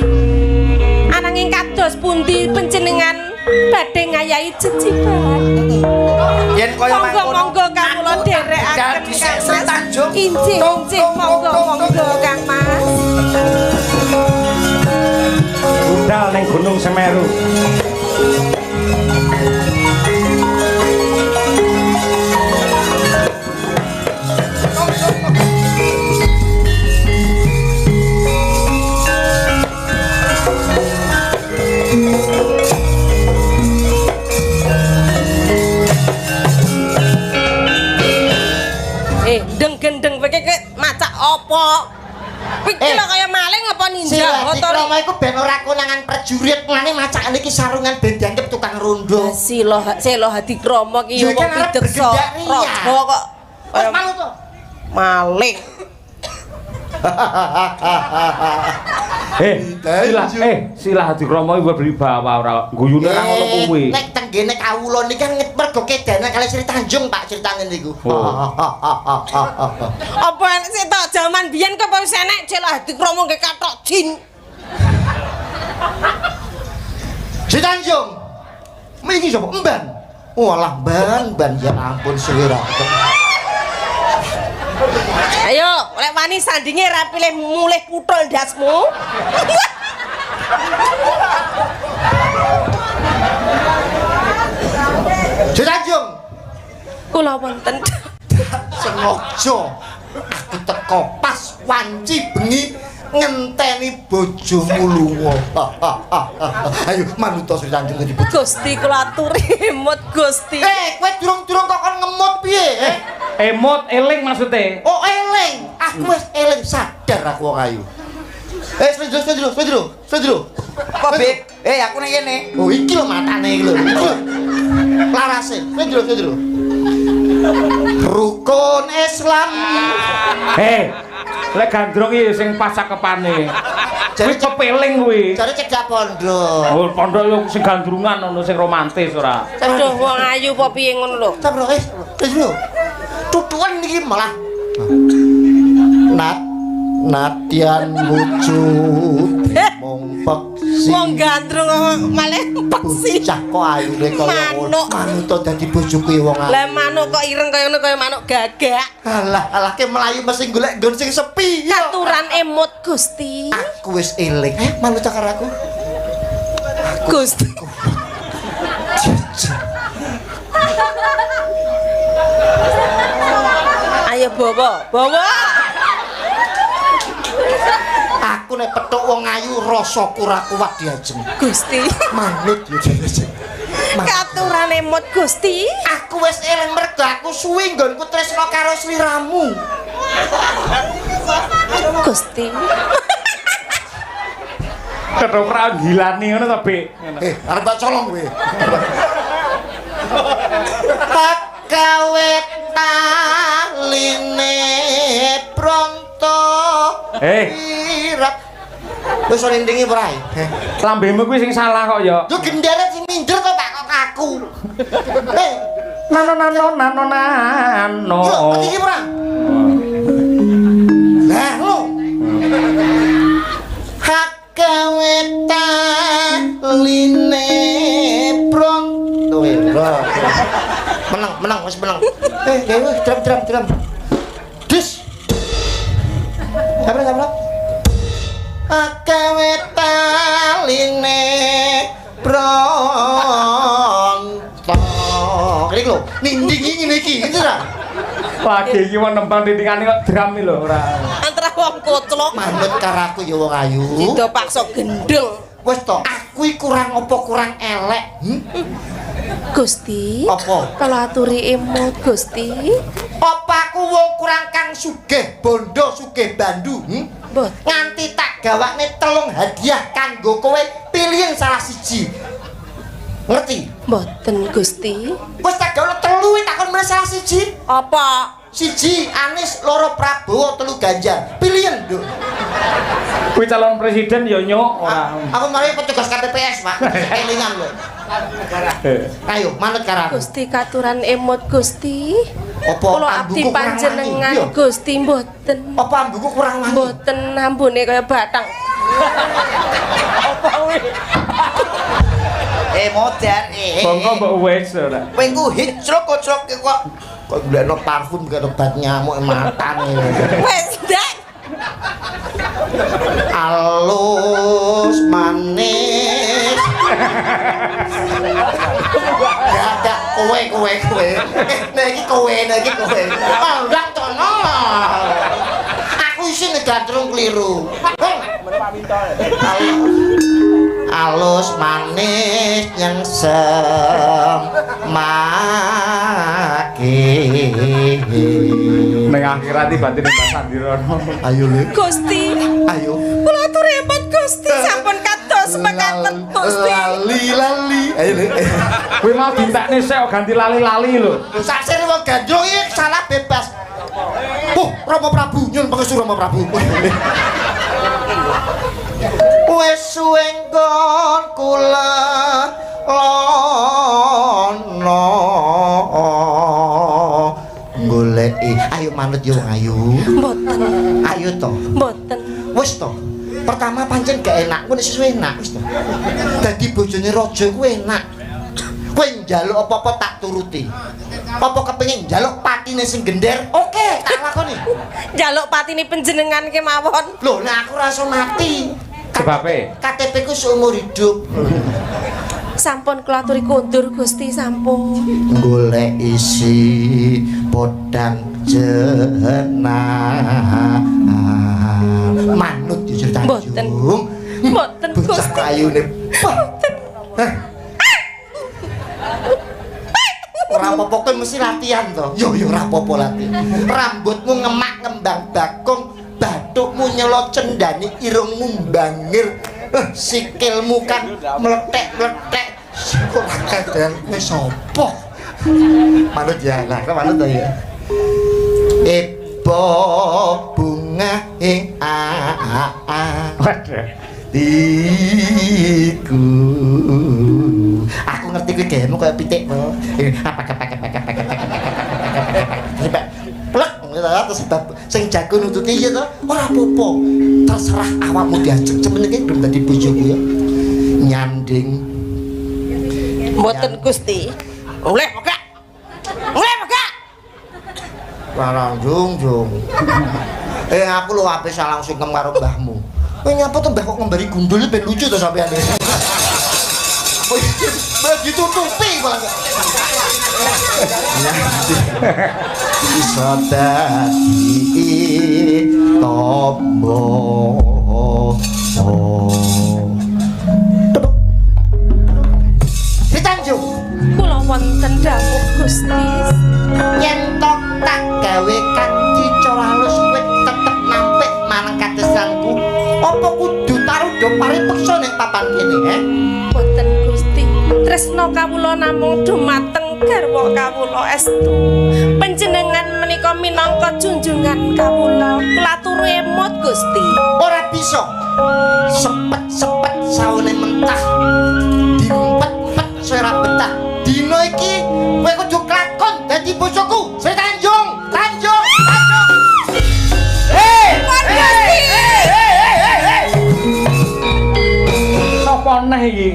Ananging kados pundi panjenengan badhe ngayahi jejibahan? Yen kaya mangkono monggo kawula dherekaken Sri Tanjung. Injih, injih monggo monggo Kang Mas. Budal ning Gunung Semeru. apa? Pikir kaya maling apa ninja? Sila Hadikrama iku ben ora konangan prajurit, mlane macakane iki sarungan ben dianggep tukang rondo. Sila Hadikrama ki yo wong pideksa raja kok kaya manut to. Maling. Sila Hadikrama iku berwibawa ora guyune ora ngono kuwi. Nek tenggene kawula niki kan mergo kedana kali Sri Tanjung Pak critane niku. Apa enek sik tok jaman biyen kok wis enek Sila Hadikrama nggih kathok jin. Sri Tanjung. Iki sapa? Emban. Walah ban ya ampun suwira. Ayo, lek wani sandinge ra pilih mulih puthul ndasmu. Sri Tanjung. Kula wonten. Sengaja aku teko pas wanci bengi ngenteni bojomu lunga. Ayo manut Sri Tanjung dadi bojo. Gusti kula aturi emut Gusti. Kowe durung-durung kok kon ngemut piye? Emot eling maksude. Oh eling, aku wis eling sadar aku wong ayu. Slendro. Apa, Beb? Aku ning kene. Oh iki lho matane iki lho. Larase, slendro. Rukun Islam. Lek gandrung iki sing pas cakepane. Kuwi kepeling kuwi. Jare cedhak pondok. Oh, pondok yo sing gandrungan ngono sing romantis ora. Aduh wong ayu apa piye ngono lho. Sabar, slendro. Tutuan iki malah Natian wujud mung peksi. Wong gandrung malah peksi. Bocah kok ayune kaya ngono. Manut dadi bojoku wong ayu. Lah manuk kok ireng kaya ngono kaya manuk gagak. Alah, alah ke mlayu mesti golek nggon sing sepi. Aturan emut Gusti. Aku wis eling. Manut karo aku. Gusti. Ayo bawa, bawa. Aku nek petuk wong ayu rasaku ora kuat diajeng. Gusti. Manut yo diajeng. Katurane emut Gusti. Aku wis eling mergo aku suwi nggonku tresna karo sliramu. Gusti. Ketoprak gilani ngono to, Bik. Arep tak colong kowe. Tak gawe taline pronto. Irep. Wis ora ndingi ora? Lambemu kuwi sing salah kok ya. Yo gendere sing minder kok Pak kok aku. Nano nano nano nano. Yo iki ora? Lah lho. Hak gawe taline pronto. Menang, wis menang. Drum. Dis. Sabar. Akawe taline pronto. Iki lho, nindingi ngene iki, ngene ta? Lagi iki wong nembang tindingane kok drum iki lho ora. Antara wong koclok manut karo aku ya wong ayu. Dida paksa gendeng. Wis to, aku iki kurang apa kurang elek? Gusti. Apa? Kalau aturi emut Gusti. Apa aku wong kurang kang sugih bondo sugih bandu? Nganti tak gawakne 3 hadiah kanggo kowe pilihan salah siji. Ngerti? Mboten Gusti. Wis tak gawakne 3 takon milih salah siji. Apa? 1 Anies, 2 Prabowo, 3 Ganjar. Pilihan, Nduk. Kuwi calon presiden ya nyok ora. Aku mari petugas KPPS, Pak. Kelingan lho. Ayo manut karo aku. Gusti katuran emut Gusti. Apa kula abdi panjenengan Gusti mboten. Apa ambuku kurang wangi? Mboten, ambune kaya batang. Apa kuwi? Modar Bongko mbok wis ora. Kowe engko hicrok-kocrok kok kok golekno parfum karo obat nyamuk matane. Wis ndak. Alus manis. Gak kowe. Nek iki kowe, nek iki kowe. Pandang tono. Aku isin gandrung kliru. Alus manis nyengsem maki. Ning akhirat iki batine Mbah Sandirono. Ayo Le. Gusti, Ayo. kula atur repot Gusti, sampun kados mekaten Gusti. Lali lali. Ayo Le. Kuwi mau dintekne sik kok ganti lali-lali lho. Saksir wong gandrung iki salah bebas. Oh, Rama Prabu, nyun pangestu Rama Prabu. Wis suwe nggon kula lono goleki. Ayo manut yo wong ayu. Mboten, Ayo to. mboten. Wis to. Pertama pancen gak enak, kowe nek sesuai enak wis to. Dadi bojone raja kuwi enak. Kowe njaluk apa-apa tak turuti. Apa kepengin njaluk patine sing gender? Oke, tak lakoni. Njaluk patine panjenengan kemawon. Lho, nek aku ora iso mati. Sebabe? KTP ku seumur hidup. Sampun kula aturi kondur Gusti, sampun. Golek isi podang jenang. Manut jujur Tanjung. Mboten. Mboten Bocah Gusti. ayune. Mboten. Hah. Ora apa-apa kowe mesti latihan to. Yo yo ora apa-apa latihan. Rambutmu ngemak ngembang bakung, bathukmu nyelot cendani, irungmu bangir, sikilmu kan meletek-meletek. Ora kadang kowe sapa? Manut ya, lah kok manut to ya. Ebo bunga ing a a Waduh. Iku. Aku ngerti kuwi gayemu kaya pitik to. Apa apa apa apa apa apa. Plek terus sing jago nututi ya to. Ora apa-apa. Terserah awakmu diajeng. Semenenge belum dadi bojoku ya. Nyanding. Mboten Gusti. Oleh pegak. Oleh pegak. Larang jung-jung. Aku lho ape salah sungkem karo mbahmu. Kowe nyapa to mbah kok ngembari gundul ben lucu to sampean. Mbah ditutupi malah. Iso dadi tombo. Sri Tanjung, Kula wonten dawuh Gusti. Yen to tak gawe kanthi cara halus kowe tetep nampik marang kadesanku. Apa kudu tarudo paripeksa ning papan kene, he? Mboten Gusti. Tresna kawula namung dumateng garwa kawula estu. Panjenengan menika minangka junjungan kawula. Kula aturi emot Gusti. Ora bisa. Sepet-sepet saune mentah. Diumpet-umpet ora betah. Dina iki kowe kudu klakon dadi bojoku. Sri Tanjung, Tanjung, Tanjung. Hei! Pun Gusti. Sopo neh iki?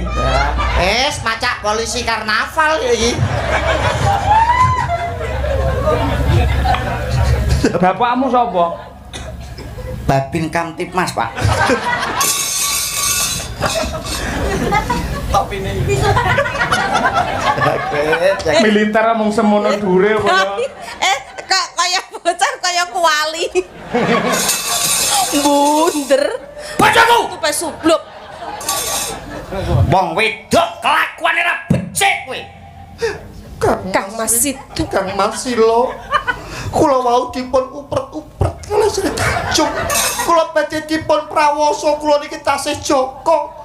Es macak polisi karnaval iki. Bapakmu sapa? Babin Kamtibmas, Pak. Militer mung semono dure apa ya? Kok kaya bocah kaya kuali. Bunder. Bojoku! Tupe subluk. Wong wedok kelakuane ra becik kowe. Kang Mas Situ. Kang Mas Silo. Kula wau dipun upret-upret kalih Sri Tanjung. Kula badhe dipun prawasa kula niki tasih jaka.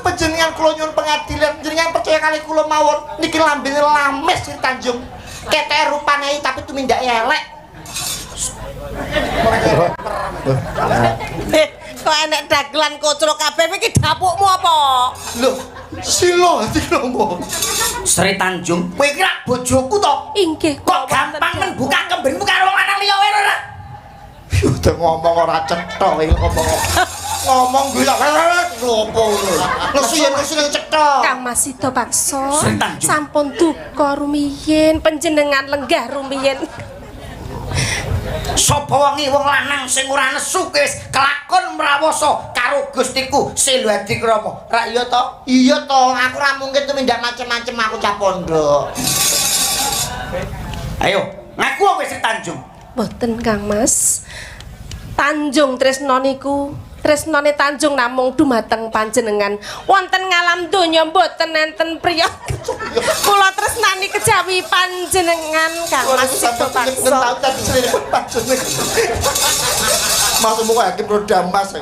Panjenengan kula nyuwun pengadilan, panjenengan percaya kalih kula mawon niki lambene lames Sri Tanjung. Keteke rupane tapi tumindake elek. Kok enek dagelan kocrok kabeh iki dapukmu apa? Lho, Silo ati ngomong. Sri Tanjung, kowe iki rak bojoku to? Inggih. Kok gampang men buka kembenmu karo wong lanang liya wae ora? Udah ngomong ora cetha iki ngomong. Ngomong gila ngopo ngono. Nesu yen nesu ning cetha. Kang Mas Sida Bakso Sri Tanjung. sampun duka rumiyin panjenengan lenggah rumiyin. Sapa wonge wong lanang sing ora nesu kowe wis kelakon mrawasa karo Gustiku Selo Adikrama. Rak iya to? Iya to, aku ora mungkin tumindak macem-macem aku cah pondok. Ayo, ngaku kowe Sri Tanjung. Mboten Kang Mas. Tanjung tresna niku, tresnane Tanjung namung dumateng panjenengan. Wonten ngalam donya mboten enten priya. Kula tresnani kejawi Menawi panjenengan Kang Mas Sida Paksa. Maksudmu kok hakim roda emas.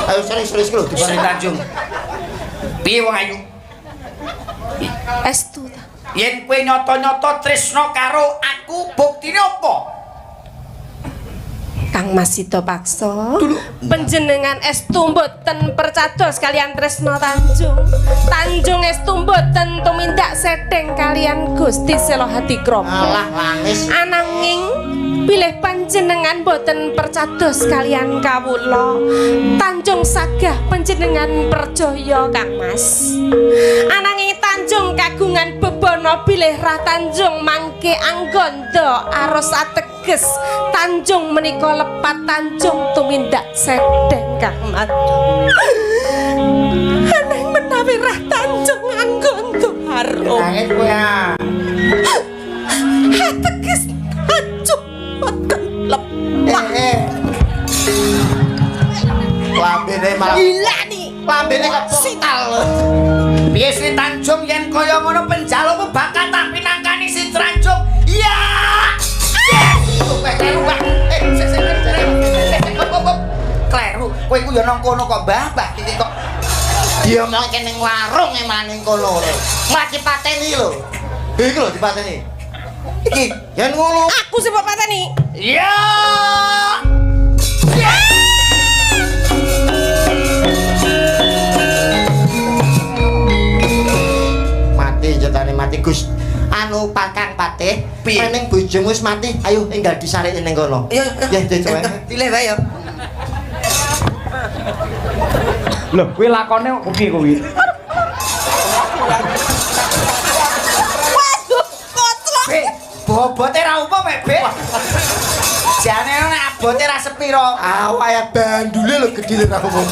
Ayo serius-serius lho Sri Tanjung. Piye wong ayu? Estu ta. Yen kowe nyata-nyata tresna karo aku, buktine apa? Kang Mas Sida Paksa, panjenengan estu mboten percados kalian tresna Tanjung. Tanjung estu mboten tumindak sedeng kalian Gusti Selo Hadikromo. Alah langis. Ananging bilih panjenengan boten percados kalian kawula, Tanjung sagah panjenengan percaya Kang Mas. Ananging Tanjung kagungan bebana bilih Rah Tanjung mangke anggondo aros ateges Tanjung menika lepat Tanjung tumindak sedeng Kang Mas. Ananging menawi Rah Tanjung anggondo aros Nangis kowe ah. Ateges Tanjung boten lepat. Lambene malah gila nih. Lambene kok portal. Piye Sri Tanjung yen kaya ngono penjalukmu bakal tak pinangkani Sri Tanjung. Iya. Kleru, Pak. Sik sik kleru. Kowe iku ya nang kono kok Mbah, Mbah iki kok diomongke ning warung e malah ning kono lho. Malah dipateni lho. Iki lho dipateni. Iki yen ngono aku sing mbok pateni. Iya. Mati jatane mati Gus. Anu Pakang Patih, ning bojomu wis mati, ayo enggal disarek ning kono. Iya, ya coba. Pilih wae ya. Lho, kuwi lakone kok piye kuwi? Waduh, koclok. Be, bobote ra umum e, Be. Jane nek abote ra sepiro. Awake bandule lho gedhe ra umum.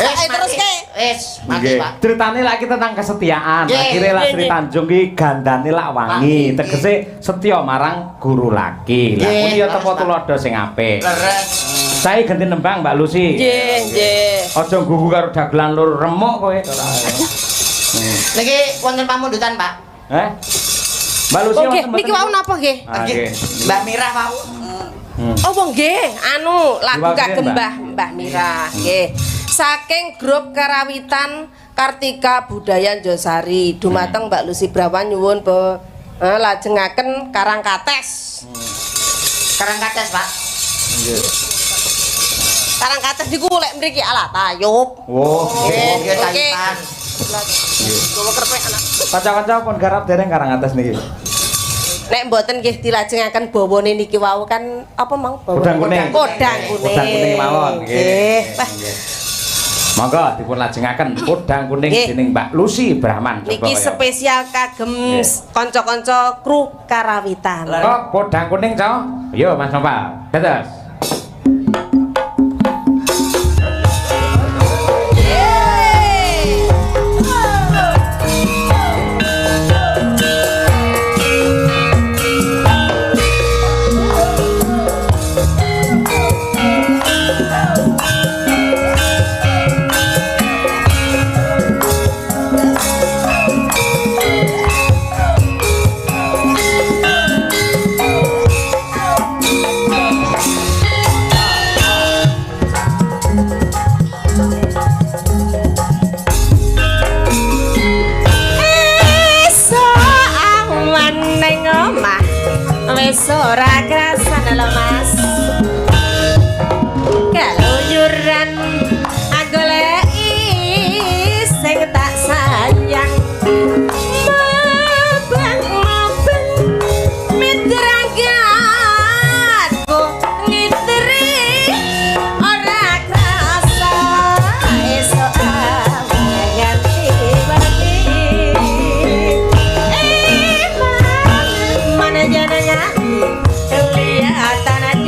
Terus ke. Wis, mati Pak. Ceritane lagi tentang kesetiaan. Akhire lak Sri Tanjung ki gandane lak wangi, tegese setya marang guru laki. Lah kuwi ya tepo tuladha sing apik. Leres. Saya ganti nembang Mbak Lucy. Nggih, nggih. Aja nggugu karo dagelan lur remuk kowe. Niki wonten pamundutan, Pak. Heh. Mbak Lucy wonten. Niki wau napa nggih? Mbak Mirah wau. Oh, nggih, anu lagu kagem Mbah Mirah nggih. Saking grup Karawitan Kartika Budaya Josari dumateng Mbak Lucy Brawan nyuwun lajengaken Karangkates. Karangkates, Pak. Nggih. Karangkates niku lek mriki ala tayub. Oh, nggih tayuban. Gowo kerpek anak. Kanca-kanca pun garap dereng Karangkates niki. Nek mboten nggih dilajengaken bawane niki wau kan apa mang bawane? Kodang kuning. Kodang kuning. Kodang kuning mawon nggih. Monggo dipun lajengaken Kodang Kuning dening Mbak Lucy Brahman. Niki spesial kagem kanca-kanca kru Karawitan. Kok Kodang Kuning, Cok? Yo Mas Nopal. Dados. Ora krasan lho Mas. Keluyuran goleki sing tak sayang. Mabang-mabang mitrangganku ngitri ora krasa esuk nganti wengi. Mana jenengan dheweke golek.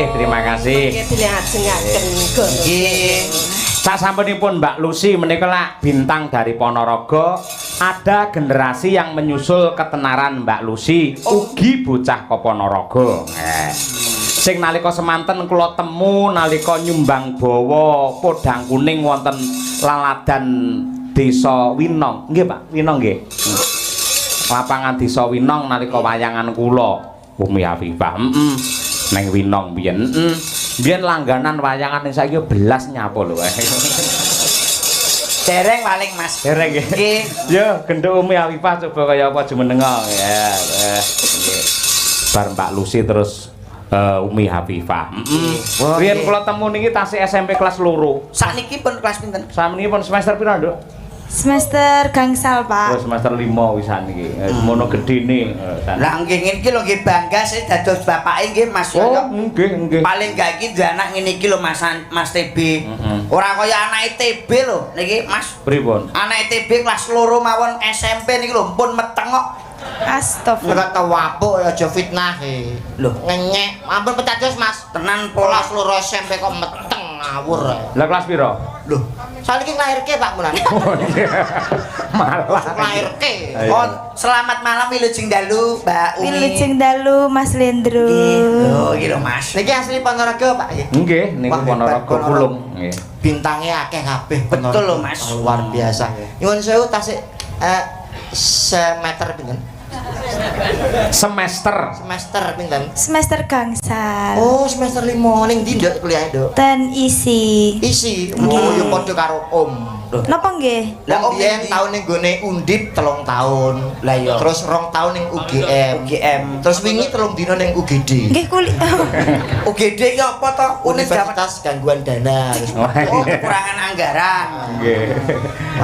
Nggih, terima kasih. Nggih dilajengaken. Nggih. Sasampunipun Mbak Lucy menika lak bintang dari Ponorogo, ada generasi yang menyusul ketenaran Mbak Lucy, ugi bocah ka Ponorogo. Sing nalika semanten kula temu nalika nyumbang bawa podang kuning wonten laladan Desa Winong. Nggih, Pak, Winong nggih. Lapangan Desa Winong nalika wayangan kula Umi Afifah. Heeh. Neng Winong biyen. Heeh. Biyen langganan wayangan ning saiki belas nyapa lho. Dereng paling Mas. Dereng nggih. Nggih. Yo genduk Umi Afifah coba kaya apa jumenenga. Ya, nggih. Bar Mbak Lucy terus Umi Hafifah. Heeh. Riyen kula temu niki tasih SMP kelas 2. Sakniki pun kelas pinten? Sakniki pun semester pira, Nduk? Semester gangsal, Pak. Oh, semester 5 wisan iki. Semono gedene. Lah nggih ngene iki lho nggih bangga sih dados bapake nggih Mas Yoyo. Oh, nggih, nggih. Paling gak iki duwe anak ngene iki lho Mas Mas TB. Ora kaya anake TB lho niki Mas. Pripun? Anake TB kelas 2 mawon SMP niki lho pun meteng kok. Astagfirullah. Ora tawapuk aja fitnah e. Lho, ngenyek. Ampun pecados Mas. Tenan pola Kelas 2 SMP kok meteng ngawur. Lah kelas pira? Lho, saiki nglairke Pak Mulan. Malah nglairke. Oh, selamat malam wilujeng dalu Mbak Umi. Wilujeng dalu Mas Lendro. Lho, iki lho Mas. Niki asli Ponorogo Pak nggih. Nggih, niku Ponorogo Pulung nggih. Bintange akeh kabeh. Betul lho Mas. Luar biasa. Nyuwun sewu tasik semeter pinten? Semester. Semester pinten? Semester gangsal. Oh, semester 5 ning ndi Nduk kuliahe, Nduk? Ten isi. Isi. Oh, ya padha karo Om. Napa nggih? Lah Om biyen taun ning gone Undip 3 tahun. Lah iya. Terus 2 tahun ning UGM. UGM. Terus wingi 3 dina ning UGD. Nggih kuli. UGD ki apa to? Universitas Gangguan Dana. Oh, kekurangan anggaran. Nggih.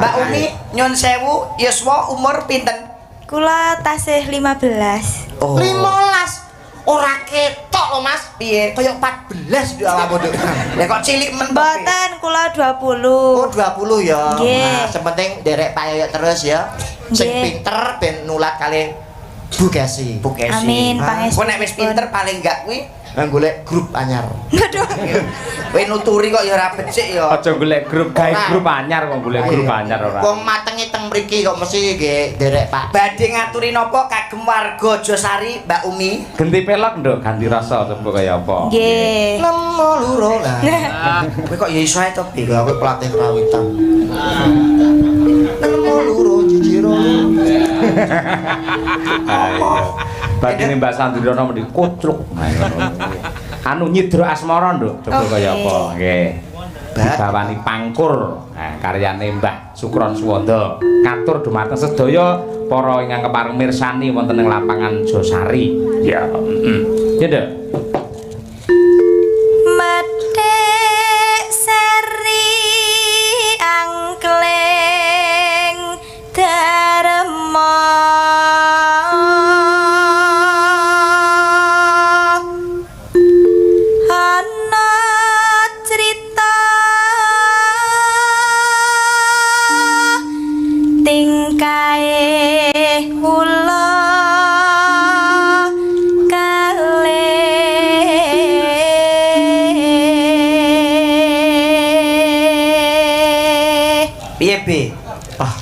Mbak Umi nyun sewu yuswa umur pinten? Kula tasih 15. Oh. 15. Ora ketok lho Mas. Piye? Kaya 14 di awakmu Nduk. Lah kok cilik men. Mboten, kula 20. Oh, 20 ya. Nggih. Nah, sepenting nderek Pak Yoyo terus ya. Sing pinter ben nulat kali Bu Kesi. Bu Kesi. Amin, pangestu. Kowe nek wis pinter paling enggak kuwi golek grup anyar. Aduh. Kowe nuturi kok ya ora becik ya. Aja golek grup, gawe grup anyar kok golek grup anyar ora. Wong matenge teng mriki kok mesti nggih nderek Pak. Badhe ngaturi napa kagem warga Josari Mbak Umi? Genti pelok Nduk, ganti rasa coba kaya apa. Nggih. Nemo loro lah. Kowe kok ya iso ae to, Bi? Lha aku pelatih kerawitan. Nemo loro jijiro. Badine Mbak Sandriana mendhi kocluk. Anu nyidra asmara Nduk, coba kaya apa. Nggih. Dibawani pangkur. Nah, karyane Mbah Sukron Suwanda. Katur dumateng sedaya para ingkang kepareng mirsani wonten ing lapangan Josari. Ya, heeh. Ya, Nduk. Methik seri angkleng dharma.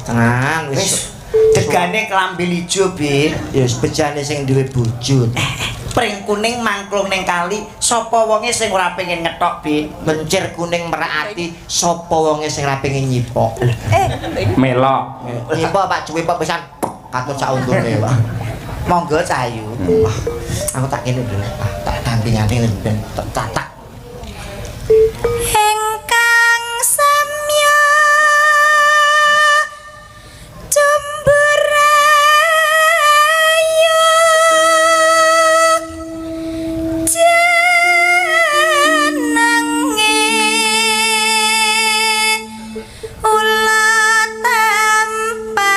Tenan wis degane klambi ijo, Bi. Ya wis bejane sing duwe bojo. Pring kuning mangklung ning kali, sapa wonge sing ora pengen ngetok, Bi? Mencir kuning merak ati, sapa wonge sing ora pengen nyipok? Melok. Nyipok Pak Cuwi Pak pisan katut sak untune, Pak. Monggo Cahayu. Wah, aku tak kene dulu. Tak ganti-ganti ben tak. Ingkang samya cumburayu jenenge ula tampar.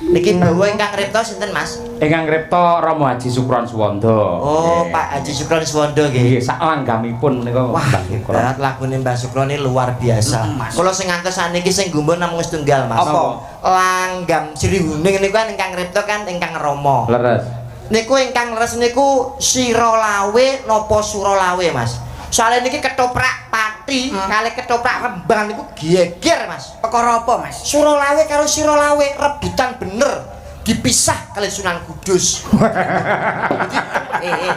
Niki bawa ingkang ripta sinten Mas? Ingkang ngripta Rama Haji Sukron Suwondo. Oh, Pak Haji Sukron Suwondo nggih. Nggih, sak langgamipun menika Wah, Mbah Sukron. hebat lagune Mbah Sukron ini luar biasa. Mas. Kula sing ngantos saniki sing gumun namung setunggal, Mas. Apa? Langgam Sri Huning niku kan ingkang ngripta kan ingkang Rama. Leres. Niku ingkang leres niku Sirolawe napa Surolawe, Mas? Soalnya niki ketoprak Pati kali ketoprak Rembang niku geger, Mas. Perkara apa, Mas? Surolawe karo Sirolawe rebutan bener. Dipisah kali Sunan Kudus. Eh.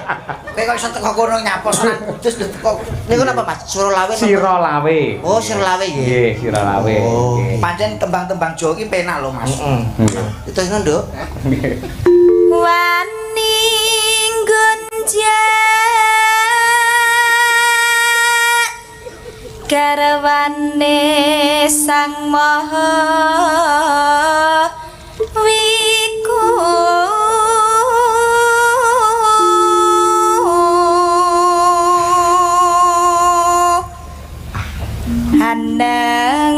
Kowe kok iso teko kono nyapa Sunan Kudus lho teko. Niku napa, Mas? Surolawe napa? Sirolawe. Oh, Sirolawe nggih. Nggih, Sirolawe. Oh. Nggih. Pancen tembang-tembang Jawa iki penak lho, Mas. Heeh. Nggih. Itu nduk. Nggih. Wani gonjak garwane Sang Maha Wiku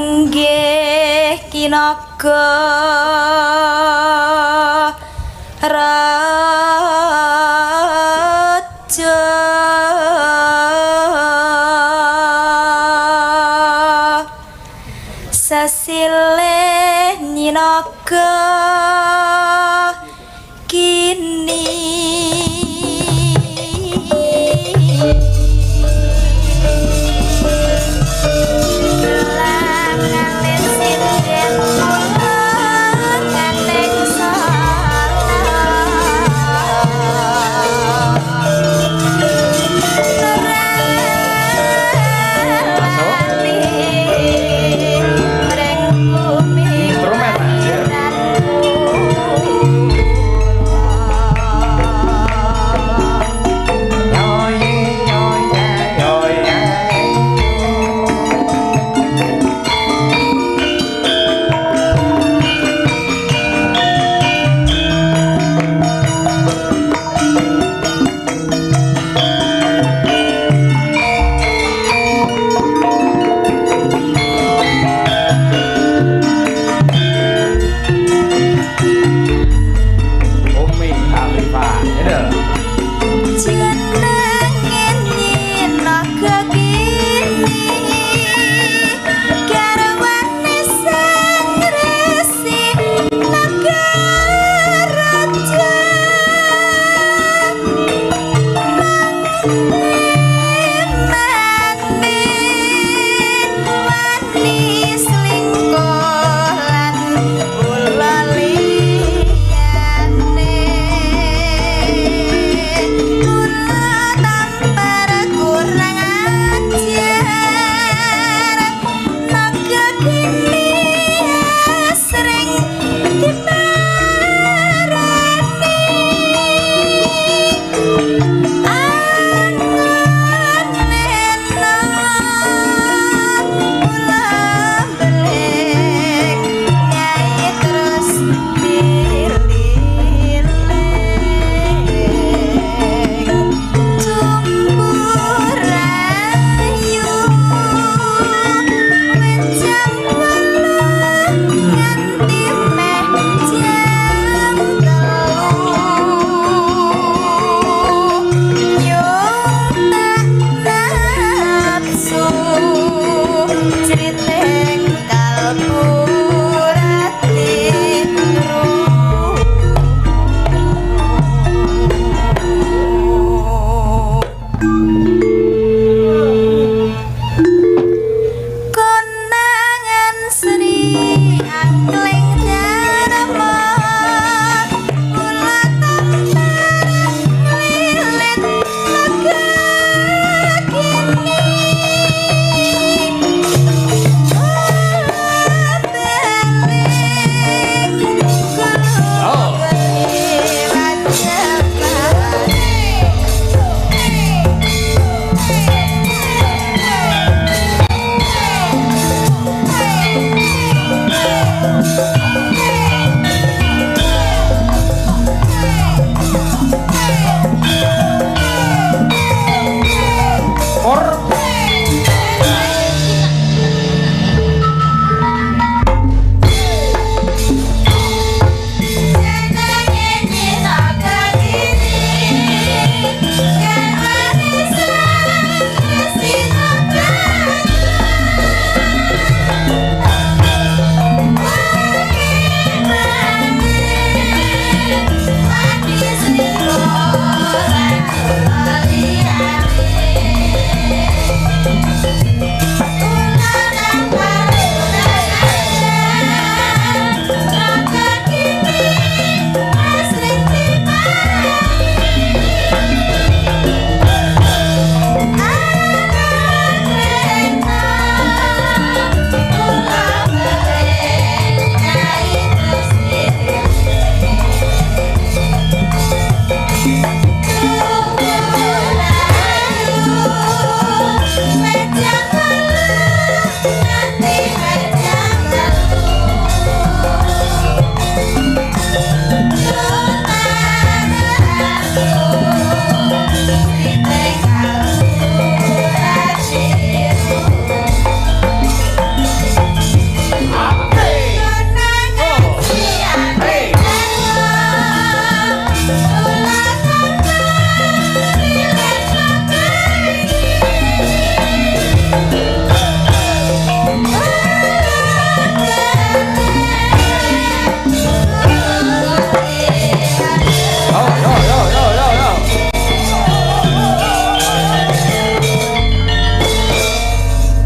Hanenggih kinaga raja sesilih nyinaga kini. Langane sinden nganing Instrumen.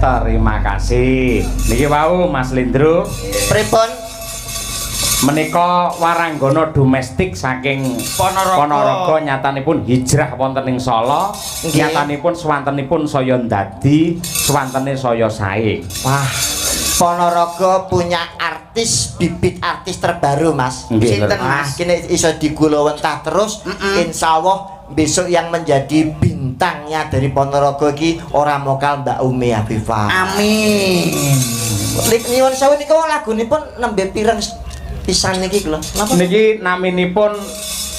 Terima kasih. Niki wau, Mas Lindro, Pripun? Menika waranggana domestik saking Ponorogo. Ponorogo, nyatanipun hijrah wonten ing Solo, nyatanipun swantenipun saya ndadi, swantene saya sae. Wah, Ponorogo punya artis, bibit artis terbaru, Mas. Nggih, Sinten, leres. Mas, Mas? kini iso digulawentah terus, insya Allah besok yang menjadi bintangnya dari Ponorogo iki ora mokal Mbak Umi Afifah. Amin. Lik, nyuwun sewu, niku lagunipun nembe pireng pisan niki lho. Napa? Niki naminipun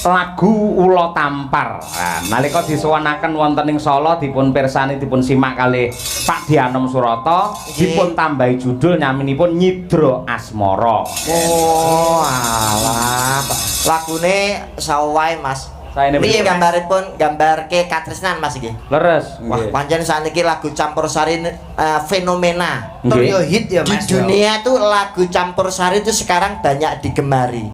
lagu Ula Tampar. Nah, nalika disuwunaken wonten ing Solo, dipun pirsani, dipun simak kalih Pak Dianom Surata, dipun tambahi judul naminipun Nyidra Asmara. Oh, alah. Lagune sawae, Mas. Saene Piye pripun? gambaripun, gambarke katresnan, Mas, iki? Leres. Wah, pancen sakniki lagu campur sari fenomena. Tur yo hit ya, Di Mas, ya. dunia tuh lagu campur sari itu sekarang banyak digemari.